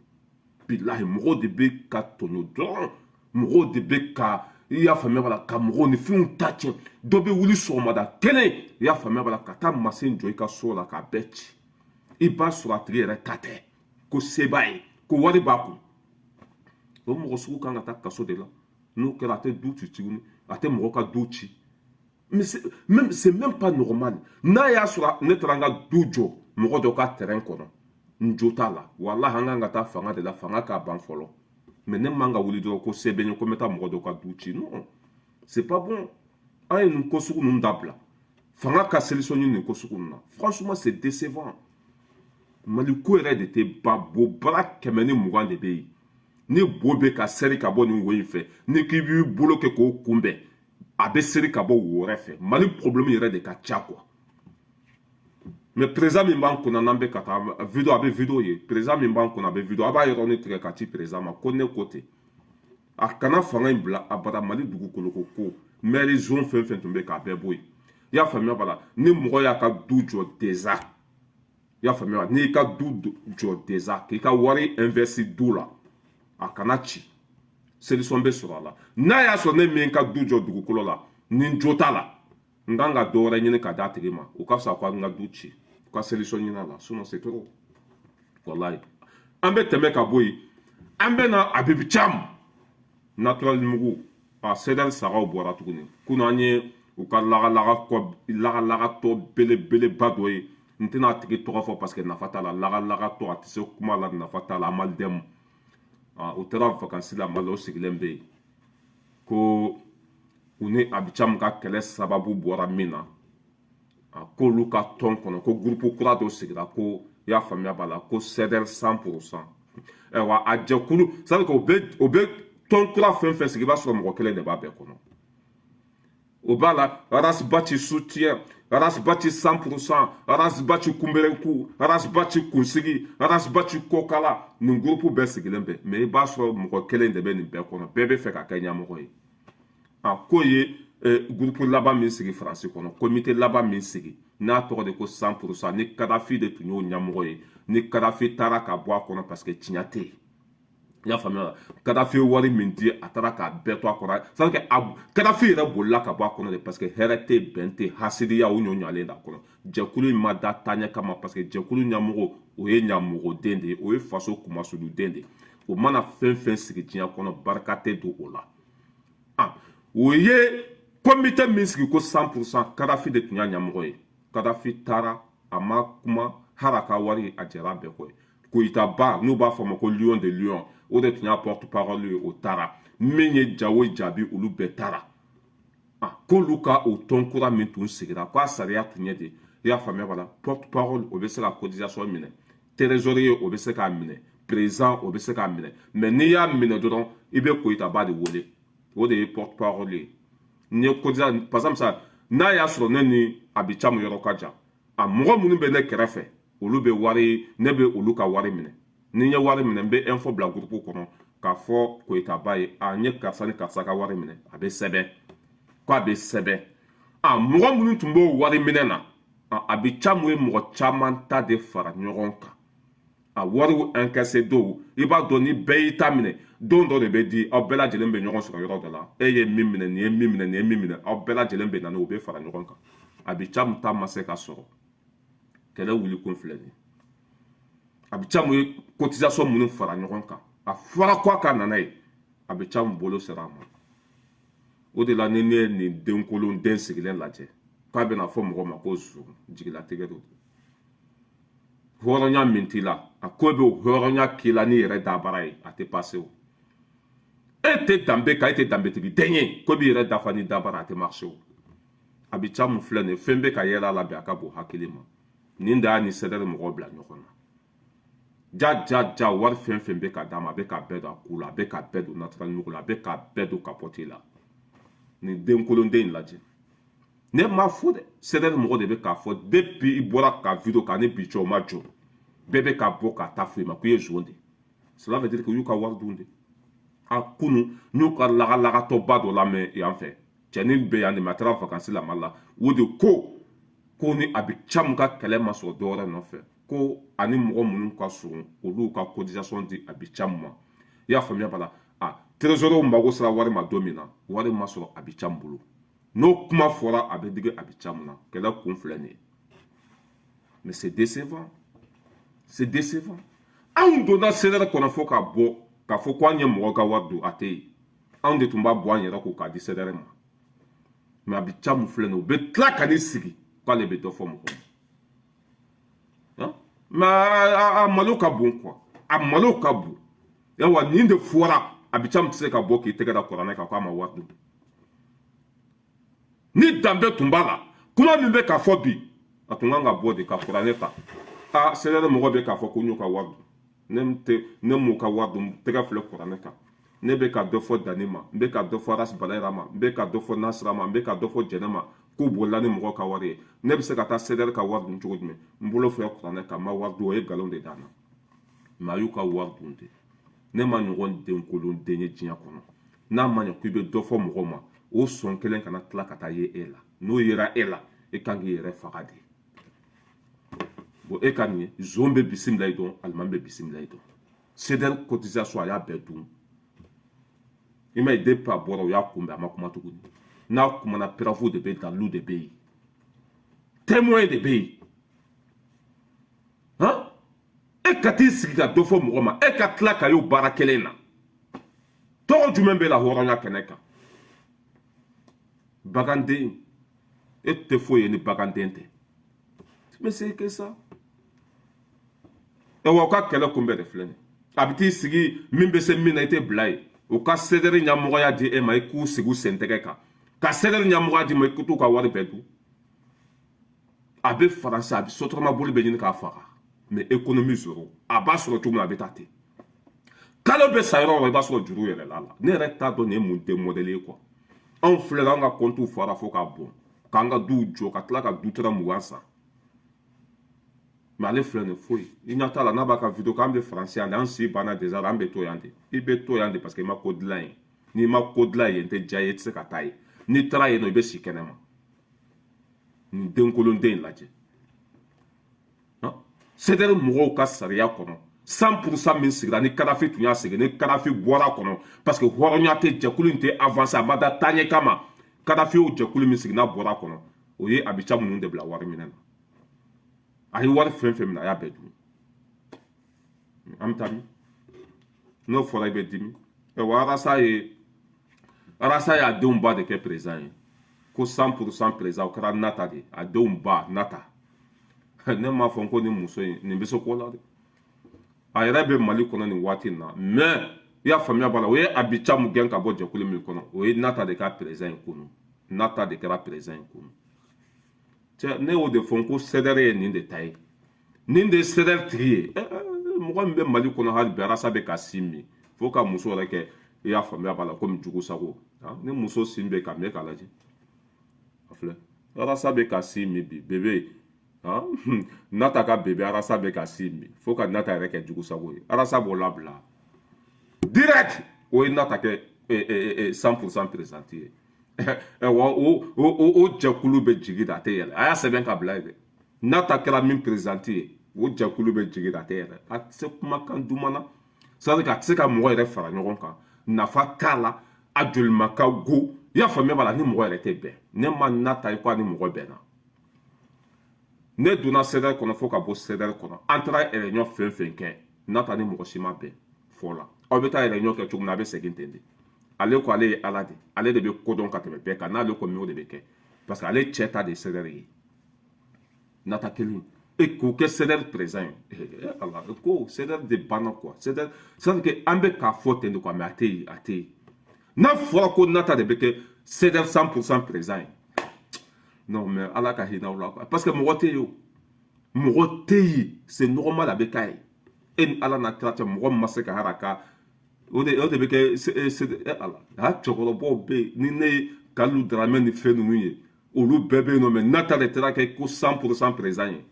Bilahi, mɔgɔw de bɛ ka tɔɲɔ dɔrɔn, mɔgɔw de bɛ ka, i y'a faamuya b'a la, ka mɔgɔw ni fɛnw ta tiɲɛ. Dɔ bɛ wuli sɔgɔmada kelen, i y'a faamuya b'a la, ka taa masin jɔ i ka so la k'a bɛɛ ci. I b'a sɔrɔ a tigi yɛrɛ ta tɛ, ko se b'a ye, ko wari b'a kun. O mɔgɔ sugu kan ka taa kaso de la. N'o kɛra, a tɛ du ci tuguni, a tɛ mɔgɔ ka du ci. Mais c'est même pas normal. N'a y'a sɔrɔ ne taara n ka du jɔ mɔgɔ dɔ ka terrain kɔnɔ, n jo t'a la, walahi, an kan ka taa fanga de la, fanga k'a ban fɔlɔ. Mais ne man ka wuli dɔrɔn ko se bɛ n ye, ko n bɛ taa mɔgɔ dɔ ka du ci. Non, c'est pas bon. An ye nin ko sugu ninnu dabila, fanga ka solution ɲini nin ko sugu ninnu na. Franchement, c'est décevant. Mali ko yɛrɛ de tɛ ban. Bo bara 120 de bɛ yen, ni bo bɛ ka sɛri ka bɔ nin wo in fɛ, ni k'i b'i bolo kɛ k'o kunbɛn. A bɛ seri ka bɔ wo wɛrɛ fɛ. Mali problème yɛrɛ de ka ca quoi. Mais président min b'an kunna, n'an bɛ ka taa vidéo, a bɛ vidéo ye. Président min b'an kunna, a bɛ vidéo, a b'a yɔrɔnin tigɛ ka ci président ma ko ne ko ten, a kana fanga in bila abada. Mali dugukolo ko ko maire zone fɛn fɛn tun bɛ k'a bɛɛ bɔ yen. I y'a faamuya b'a la. Ni mɔgɔ y'a ka du jɔ déjà, i y'a faamuya, n'i ka du jɔ déjà, k'i ka wari investi du la, a kana ci, solution bɛ sɔrɔ a la. N'a y'a sɔrɔ ne min ka du jɔ dugukolo la, ni jo t'a la, n kan ka dɔ wɛrɛ ɲini ka d'a tigi ma, o ka fisa ko n ka du ci. U ka solution ɲini a la, sinon c'est trop, walayi. An bɛ tɛmɛ ka bɔ yen, an bɛ na Habib Thiam, naturel mugu a CDR sagaw bɔra tuguni. Kunun an ye u ka lagalaga kɔ, lagalagatɔ belebeleba dɔ ye. N tɛna a tigi tɔgɔ fɔ parce que nafa t'a la. Lagalagatɔ, a tɛ se kuma la, nafa t'a la. Amalidɛmu, u taara vacances la Mali la, o sigilen bɛ yen ko u ni Habib Thiam ka kɛlɛ sababu bɔra min na, k'olu ka tɔn kɔnɔ, ko groupe kura dɔ sigira ko, i y'a faamuya b'a la, ko CDR 100%. Ayiwa, a jɛkulu, c'est à dire que o bɛ tɔn kura fɛn fɛn sigi, i b'a sɔrɔ mɔgɔ kelen de b'a bɛɛ kɔnɔ. O b'a la Ras Bath soutien, Ras Bath 100%, Ras Bath kunberenku, Ras Bath kunsigi, Ras Bath kɔkala, nin groupe bɛɛ sigilen bɛ. Mais i b'a sɔrɔ mɔgɔ kelen de bɛ nin bɛɛ kɔnɔ, bɛɛ bɛ fɛ ka kɛ ɲɛmɔgɔ ye. A ko ye groupe laban min sigi Faransi kɔnɔ, comité laban min sigi, n'a tɔgɔ de ko 100%, ni Kadafi de tun y'o ɲɛmɔgɔ ye, ni Kadafi taara ka bɔ a kɔnɔ parce que tiɲɛ tɛ yen. I y'a faamuya, Kadafi ye wari min di, a taara k'a bɛɛ to a kɔrɔ. C'est à dire que a Kadafi yɛrɛ bolila ka bɔ a kɔnɔ de parce que hɛrɛ tɛ, bɛn tɛ, hasidiya o ɲɔ ɲalen d'a kɔnɔ. Jɛkulu in ma da taaɲɛ kama parce que jɛkulu ɲɛmɔgɔ, o ye ɲamɔgɔden de ye, o ye faso kumasuluden de ye. O mana fɛn fɛn sigi diɲɛ kɔnɔ, barika tɛ don o la. Ah, o ye comité min sigi ko 100%, Kadafi de tun y'a ɲɛmɔgɔ ye. Kadafi taara, a ma kuma, hali a ka wari, a jɛra a bɛɛ kɔ ye. Koyita Ba, n'u b'a fɔ a ma ko Lion de Lion, o de tun y'a porte parole ye, o taara. Min ye Jawo jaabi, olu bɛɛ taara. Ah, k'olu ka o tɔn kura min tun sigira, k'a sariya tun ye de, i y'a faamuya b'a la, porte parole, o bɛ se ka cotisation minɛ, trésorier, o bɛ se k'a minɛ, président, o bɛ se k'a minɛ. Mais n'i y'a minɛ dɔrɔn, i bɛ Koyita Ba de wele, o de ye porte parole ye. N'i ye cotisation, par exemple sa, n'a y'a sɔrɔ ne ni Habib Thiam yɔrɔ ka jan, a mɔgɔ minnu bɛ ne kɛrɛfɛ, olu bɛ wari, ne bɛ olu ka wari minɛ. Ni n ye wari minɛ, n bɛ info bila groupe kɔnɔ k'a fɔ Koyita Ba ye: a n ye karisa ni karisa ka wari minɛ. A bɛ sɛbɛn ko a bɛ sɛbɛn. A mɔgɔ minnu tun b'o wari minɛ na, Habib Thiam ye mɔgɔ caman ta de fara ɲɔgɔn kan. A wariw encaissé dɔw, i b'a dɔn, ni bɛɛ y'i ta minɛ, don dɔ de bɛ di, aw bɛɛ lajɛlen bɛ ɲɔgɔn sɔrɔ yɔrɔ dɔ la. E ye min minɛ, nin ye min minɛ, nin ye min minɛ, aw bɛɛ lajɛlen bɛ na n'o bɛ fara ɲɔgɔn kan. Habib Thiam ta ma se ka sɔrɔ. Kɛlɛ wuli kun filɛ nin ye. Habib Thiam ye cotisation minnu fara ɲɔgɔn kan, a fɔra ko a ka nana ye, Habib Thiam bolo sera a ma. O de la, ni ne ye nin denkolon den sigilen lajɛ k'a bɛna fɔ mɔgɔ ma ko zon, jigilatigɛ don. Hɔrɔnya min t'i la, a ko bɛ hɔrɔnya k'i la n'i yɛrɛ dabara ye, a tɛ passer o. E tɛ danbe kan, e tɛ danbetigi den ye, ko b'i yɛrɛ dafa ni dabara, a tɛ marcher o. Habib Thiam filɛ nin ye, fɛn bɛ ka yɛlɛ a la bi, a ka bon hakili ma. Nin de y'a ni CDR mɔgɔw bila ɲɔgɔn na. Ja ja ja, wari fɛn fɛn bɛ ka d'a ma, a bɛ ka bɛɛ don a ku la, a bɛ ka bɛɛ don naturel mugu la, a bɛ ka bɛɛ don capote la. Nin den kolonden in lajɛ, ne m'a fɔ dɛ, CDR mɔgɔ de bɛ k'a fɔ. Depuis i bɔra ka vidéo kan ni bi cɛ, o ma jɔ, bɛɛ bɛ ka bɔ ka taa fɔ i ma k'i ye zon de. Cela veut dire que u y'u ka wari dun de. A kunu n y'u ka lagalagatɔba dɔ lamɛn yan fɛ, cɛnin bɛ yan de, mais a taara vacances la Mali la. O de ko ko ni Habib Thiam ka kɛlɛ ma sɔrɔ dɔwɛrɛ nɔfɛ, ko ani mɔgɔ minnu ka surun, olu ka cotisation di Habib Thiam ma. I y'a faamuya b'a la. A trésorier mago sera wari ma don min na, wari ma sɔrɔ Habib Thiam bolo. N'o kuma fɔra, a bɛ digi Habib Thiam na. Kɛlɛ kun filɛ nin ye. Mais c'est décevant, c'est décevant. Anw donna CDR kɔnɔ fo ka bɔ k'a fɔ ko an ye mɔgɔ ka wari don, a tɛ yen. Anw de tun b'a bɔ an yɛrɛ ko k'a di CDR ma. Mais Habib Thiam filɛ nin ye, o bɛ tila ka n'i sigi k'ale bɛ dɔ fɔ mɔgɔ ma. Mais a malo ka bon quoi, a malo ka bon. Yawa, nin de fɔra, Habib Thiam tɛ se ka bɔ k'i tɛgɛ da kuranɛ kan k'a ma wari dun. Ni danbe tun b'a la, kuma min bɛ ka fɔ bi, a tun kan ka bɔ de ka kuranɛ ta. A CDR mɔgɔ bɛ k'a fɔ ko n y'u ka wari dun, ne tɛ, ne m'u ka wari dun, tɛgɛ filɛ kuranɛ kan. Ne bɛ ka dɔ fɔ Dani ma, n bɛ ka dɔ fɔ Ras Balayira ma, n bɛ ka dɔ fɔ Nasira ma, n bɛ ka dɔ fɔ Jɛnɛ ma, k'u bolila ni mɔgɔ ka wari ye. Ne bɛ se ka taa CDR ka wari dun cogo jumɛn? N bolo filɛ kuranɛ kan, n ma wari dun. O ye nkalon de d'an na, mais a y'u ka wari dun de. Ne ma ɲɔgɔn den kolon den ye diɲɛ kɔnɔ. N'a ma ɲɛ ko i bɛ dɔ fɔ mɔgɔ ma, o sɔn kelen kana tila ka taa ye e la. N'o yera e la, e kan k'i yɛrɛ faga de. Bon, e ka nin ye, zon bɛ bisimila i dɔn, alimami bɛ bisimila i dɔn. CDR cotisation, a y'a bɛɛ dun. I ma ye, depuis a bɔra, u y'a kunbɛn, a ma kuma tuguni. N'a kumana, preuve de bɛ, dalilu de bɛ yen, témoin de bɛ yen. Han, e ka t'i sigi ka dɔ fɔ mɔgɔ ma, e ka tila ka y'o baara kelen na, tɔgɔ jumɛn bɛ la hɔrɔnya kɛnɛ kan? Baganden, e tɛ foyi ye ni baganden tɛ. Mais c'est que ça. Wa u ka kɛlɛ kunbɛ de filɛ nin. A bɛ t'i sigi, min bɛ se min na, i tɛ bila yen. U ka CDR ɲɛmɔgɔya di e ma, i k'u sigi u sentɛgɛ kan, ka CDR ɲɛmɔgɔya di ma, i k'u t'u ka wari bɛɛ dun. A bɛ Faransi, a bɛ sotarama boli bɛ ɲini k'a faga, mais économie zéro. A b'a sɔrɔ cogo min na, a bɛ taa ten. Kalo bɛ sa yɔrɔ o yɔrɔ, i b'a sɔrɔ juru yɛlɛla la. Ne yɛrɛ t'a dɔn nin ye mun den modèle ye quoi. Anw filɛ, an ka compte fara fo k'a bɔn, k'an ka duw jɔ, ka tila ka du tɛrɛ 20 san. Mais ale filɛ nin, foyi i ɲɛ t'a la. N'a b'a ka vidéo k'an bɛ Faransi yan de, an si banna déjà, an bɛ to yan de. I bɛ to yan de parce que i ma ko dilan yen. N'i ma ko dilan yen, tɛ diya ye, i tɛ se ka taa yen. N'i taara yen nɔ, i bɛ si kɛnɛ ma. Nin denkolonden in lajɛ. CDR mɔgɔw ka sariya kɔnɔ, 100% min sigira, ni Kadafi tun y'a sigi, ni Kadafi bɔra kɔnɔ, parce que hɔrɔnya tɛ, jɛkulu in tɛ avancer, a ma da taaɲɛ kama. Kadafi y'o jɛkulu min sigi, n'a bɔra kɔnɔ, o ye Abica minnu de bila wari minɛ na. A ye wari fɛn fɛn minɛ, a y'a bɛɛ dun. An bɛ taa min, n'o fɔra, i bɛ dimi. Wa Arasa y'a denw ba de kɛ président ye, ko 100% président. O kɛra Nata de, a denw ba Nata. Ne m'a fɔ ko ni muso in nin bɛ se ko la dɛ. A yɛrɛ bɛ Mali kɔnɔ nin waati in na, mais i y'a faamuya b'a la, o ye Abica mun gɛn ka bɔ jɛkulu min kɔnɔ, o ye Nata de ka président ye kunu. Nata de kɛra président ye kunu. Cɛ, ne y'o de fɔ n ko CDR ye nin de ta ye, nin de ye CDR tigi ye. Mɔgɔ min bɛ Mali kɔnɔ hali bi, Arasa bɛ ka sin min fo ka muso yɛrɛ kɛ, i y'a faamuya b'a la, komi jugu sago. Ni muso sin bɛ ka min, k'a lajɛ, a filɛ, Arasa bɛ ka sin min bi. Bébé Nata ka bébé, Arasa bɛ ka sin min fo ka Nata yɛrɛ kɛ jugu sago ye. Arasa b'o labila direct. O ye Nata kɛ 100% président ye. Wa o jɛkulu bɛ jigi da, a tɛ yɛlɛ. A y'a sɛbɛn ka bila yen dɛ. Nata kɛra min président ye, o jɛkulu bɛ jigi da, a tɛ yɛlɛ. A tɛ se kumakan duman na, c'est à dire a tɛ se ka mɔgɔ yɛrɛ fara ɲɔgɔn kan, nafa t'a la, a jolima ka go. I y'a faamuya b'a la, ni mɔgɔ yɛrɛ tɛ bɛn. Ne ma Nata ye ko a ni mɔgɔ bɛnna. Ne donna CDR kɔnɔ fo ka bɔ CDR kɔnɔ, an taara réunion fɛn fɛn kɛ, Nata ni mɔgɔ si ma bɛn fɔ la. Aw bɛ taa réunion kɛ cogo min na, a bɛ segin ten de. Ale ko ale ye Ala de, ale de bɛ ko dɔn ka tɛmɛ bɛɛ kan. N'ale ko min, o de bɛ kɛ, parce que ale cɛ ta de ye CDR ye. Nata kelen e k'o kɛ CDR président ye, Ala ko CDR de banna quoi. CDR, c'est à dire que an bɛ k'a fɔ ten de quoi, mais a tɛ yen, a tɛ yen. N'a fɔra ko Nata de bɛ kɛ CDR 100% président ye, non mais Ala ka hinɛ aw la quoi, parce que mɔgɔ tɛ yen o, mɔgɔ tɛ yen. C'est normal, a bɛ k'a ye. E ni Ala n'a kira cɛ, mɔgɔ min ma se ka hara ka o de bɛ kɛ. Ala a cɛkɔrɔbaw bɛ yen, ni ne ye Kalilu Daramɛ ni fɛn ninnu ye, olu bɛɛ bɛ yen nɔ, mais Nata de taara kɛ ko 100% président ye.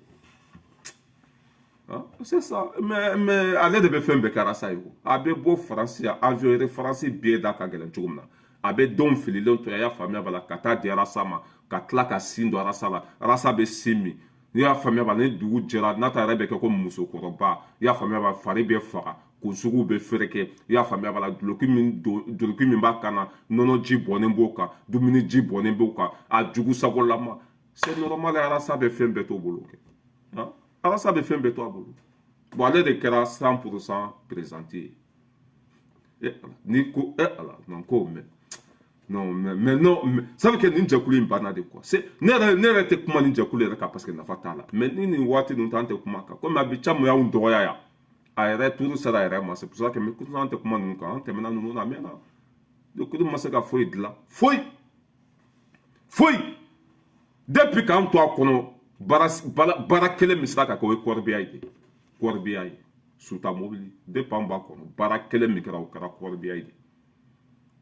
C'est ça, mais ale de bɛ fɛn bɛɛ kɛ Arasa ye o. A bɛ bɔ Faransi yan, avion yɛrɛ, Faransi billet da ka gɛlɛn cogo min na, a bɛ denw fililen to, a y'a faamuya b'a la, ka taa di Arasa ma, ka tila ka sin don Arasa la. Arasa bɛ sin min, n'i y'a faamuya b'a la, ni dugu jɛra, Nata yɛrɛ bɛ kɛ ko musokɔrɔba. I y'a faamuya b'a la, fari bɛ faga, kunsigiw bɛ fereke. I y'a faamuya b'a la, duloki min don, duloki min b'a kan na, nɔnɔ ji bɔnnen b'o kan, dumuni ji bɔnnen b'o kan, a jugu sagolama. C'est normal, Arasa bɛ fɛn bɛɛ t'o bolo kɛ. Arasa bɛ fɛn bɛɛ to a bolo. Bon, ale de kɛra 100% président ye. Ni ko Ala non ko mais non, mais non, mais ça veut que nin jɛkulu in banna de quoi. C'est ne yɛrɛ tɛ kuma nin jɛkulu yɛrɛ kan, parce que nafa t'a la. Mais ni nin waati ninnu tɛ, an tɛ kuma kan, komi a bɛ caman y'anw dɔgɔya yan, a yɛrɛ turu sera a yɛrɛ ma. C'est pour ça que mais an tɛ kuma ninnu kan, an tɛmɛna ninnu na a mɛnna. Jɛkulu ma se ka foyi dilan, foyi foyi. Depuis k'an to a kɔnɔ, baara baara kelen min sera ka kɛ, o ye corbillard ye de, corbillard ye suta mobili. Depuis an b'a kɔnɔ, baara kelen min kɛra, o kɛra corbillard ye de.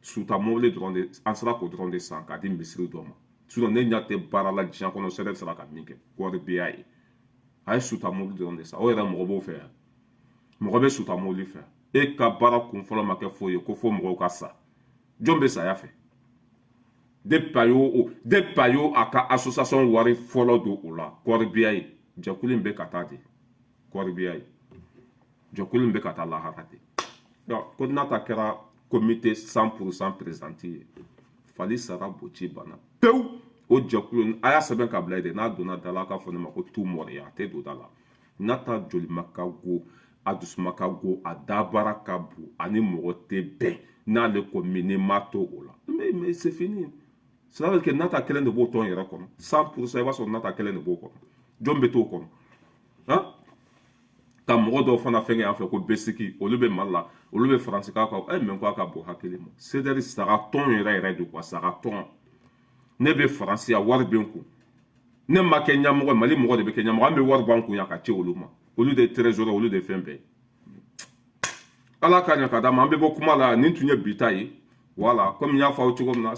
Suta mobili dɔrɔn de an sera k'o dɔrɔn de san k'a di misiri dɔ ma. Sinon ne ɲɛ tɛ baara la diɲɛ kɔnɔ CDR sera ka min kɛ kɔɔri biya ye. A ye suta mobili dɔrɔn de san, o yɛrɛ mɔgɔ b'o fɛ yan, mɔgɔ bɛ suta mobili fɛ. E ka baara kun fɔlɔ ma kɛ foyi ye ko fo mɔgɔw ka sa. Jɔn bɛ saya fɛ? Depuis a y'o a ka association wari fɔlɔ don o la, kɔɔri biya ye, jɛkulu in bɛ ka taa de. Kɔɔri biya ye, jɛkulu in bɛ ka taa lahara de. Ko n'a ta kɛra comité 100% présidente ye, fali sara boci banna pewu. O jɛkulu, a y'a sɛbɛn ka bila yen de. N'a donna da la, a ka fɔ ne ma ko tu mɔriya, a tɛ don da la. N'a ta jolima ka go, a dusuma ka go, a dabara ka bon, ani mɔgɔ tɛ bɛn n'ale ko min ni ma to o la. Mais c'est fini. Ça veut dire que nata kelen de b'o tɔn yɛrɛ kɔnɔ 100%. I b'a sɔrɔ nata kelen de b'o kɔnɔ. Jɔn bɛ t'o kɔnɔ? Han, ka mɔgɔ dɔw fana fɛngɛ yan fɛ ko besiki, olu bɛ Mali la, olu bɛ Faransi k'a kan. Mɛ ko a ka bon hakili ma. CDR saga tɔn yɛrɛ yɛrɛ de quoi, saga tɔn. Ne bɛ Faransi yan, wari bɛ n kun, ne ma kɛ ɲɛmɔgɔ. Mali mɔgɔ de bɛ kɛ ɲɛmɔgɔ. An bɛ wari bɔ an kun yan ka ci olu ma. Olu de ye trésor, olu de ye fɛn bɛɛ. Ala ka ɲɛ ka d'a ma. An bɛ bɔ kuma la. Nin tun ye bi ta ye. Voilà, komi n y'a fɔ aw cogo min na,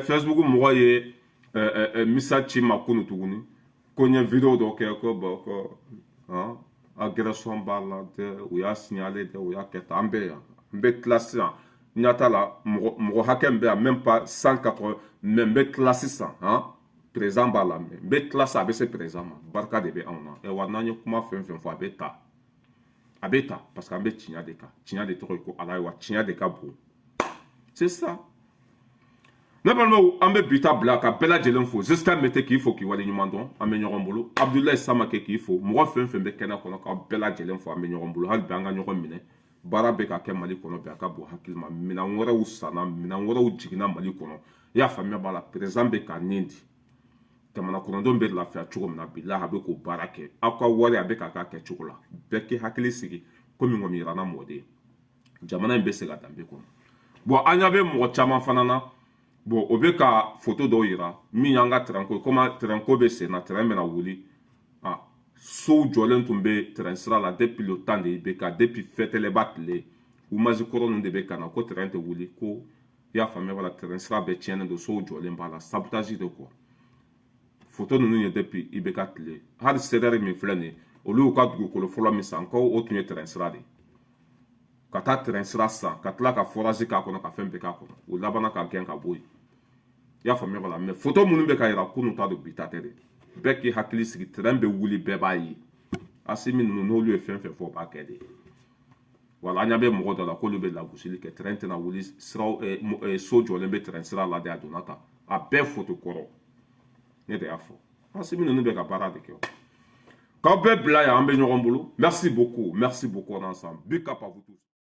Facebook mɔgɔ ye message ci n ma kunu tuguni ko n ye vidéo dɔ kɛ ko bon, ko han agression b'a la dɛ, u y'a signaler dɛ, u y'a kɛ tan. An bɛ yan, n bɛ tila sisan. N ɲɛ t'a la, mɔgɔ hakɛ min bɛ yan, même pas 180, mais n bɛ tila sisan. Han, président b'a la, mais n bɛ tila sisan, a bɛ se président ma. Barika de bɛ anw na. Wa n'an ye kuma fɛn fɛn fɔ, a bɛ ta, a bɛ ta, parce que an bɛ tiɲɛ de kan. Tiɲɛ de tɔgɔ ye ko Ala ye, wa tiɲɛ de ka bon, c'est ça. Ne balimaw, an bɛ bi ta bila ka bɛɛ lajɛlen fo. Jusqu'à Mete, k'i fo k'i waleɲuman dɔn. An bɛ ɲɔgɔn bolo. Abdoulaye Samake, k'i fo. Mɔgɔ fɛn fɛn bɛ kɛnɛ kɔnɔ, k'aw bɛɛ lajɛlen fo. An bɛ ɲɔgɔn bolo hali bi, an ka ɲɔgɔn minɛ. Baara bɛ ka kɛ Mali kɔnɔ bi, a ka bon hakili ma. Minɛn wɛrɛw sanna, minɛn wɛrɛw jiginna Mali kɔnɔ. I y'a faamuya b'a la, président bɛ ka nin di jamana kɔnɔdenw bɛ lafiya cogo min na. Bilahi, a bɛ k'o baara kɛ. Aw ka wari, a bɛ k'a k'a kɛcogo la. Bɛɛ k'i hakili sigi komi ŋɔmi yiranna mɔden. Jamana in bɛ se ka danbe kɔnɔ. Bon, an ɲɛ bɛ mɔgɔ caman fana na. Bon, o bɛ ka foto dɔw yira min y'an ka train ko, komi train ko bɛ sen na, train bɛna wuli. Ah, sow jɔlen tun bɛ train sira la depuis le temps de IBK, depuis fɛtɛlɛba tile. Image kɔrɔ ninnu de bɛ ka na ko train tɛ wuli ko. I y'a faamuya b'a la, train sira bɛɛ tiɲɛnen don, sow jɔlen b'a la, sabotage de quoi. Foto ninnu ye depuis IBK tile. Hali CDR min filɛ nin ye, olu y'u ka dugukolo fɔlɔ min san, ko o tun ye train sira de ye. Ka taa train sira san, ka tila ka forage k'a kɔnɔ, ka fɛn bɛɛ k'a kɔnɔ, o labanna ka gɛn ka bɔ yen. I y'a faamuya b'a la. Mais foto minnu bɛ ka yira kunun ta don, bi ta tɛ dɛ. Bɛɛ k'i hakili sigi, train bɛ wuli, bɛɛ b'a ye. Asimi ninnu, n'olu ye fɛn fɛn fɔ, o b'a kɛ de. Wala an ɲɛ bɛ mɔgɔ dɔ la k'olu bɛ lagosili kɛ, train tɛna wuli, siraw so jɔlen bɛ train sira la de. A donna tan, a bɛɛ foto kɔrɔ, ne de y'a fɔ. Asimi ninnu bɛ ka baara de kɛ. K'aw bɛɛ bila yan, an bɛ ɲɔgɔn bolo. Merci beaucoup, merci beaucoup, on est ensemble. Big up à vous tous.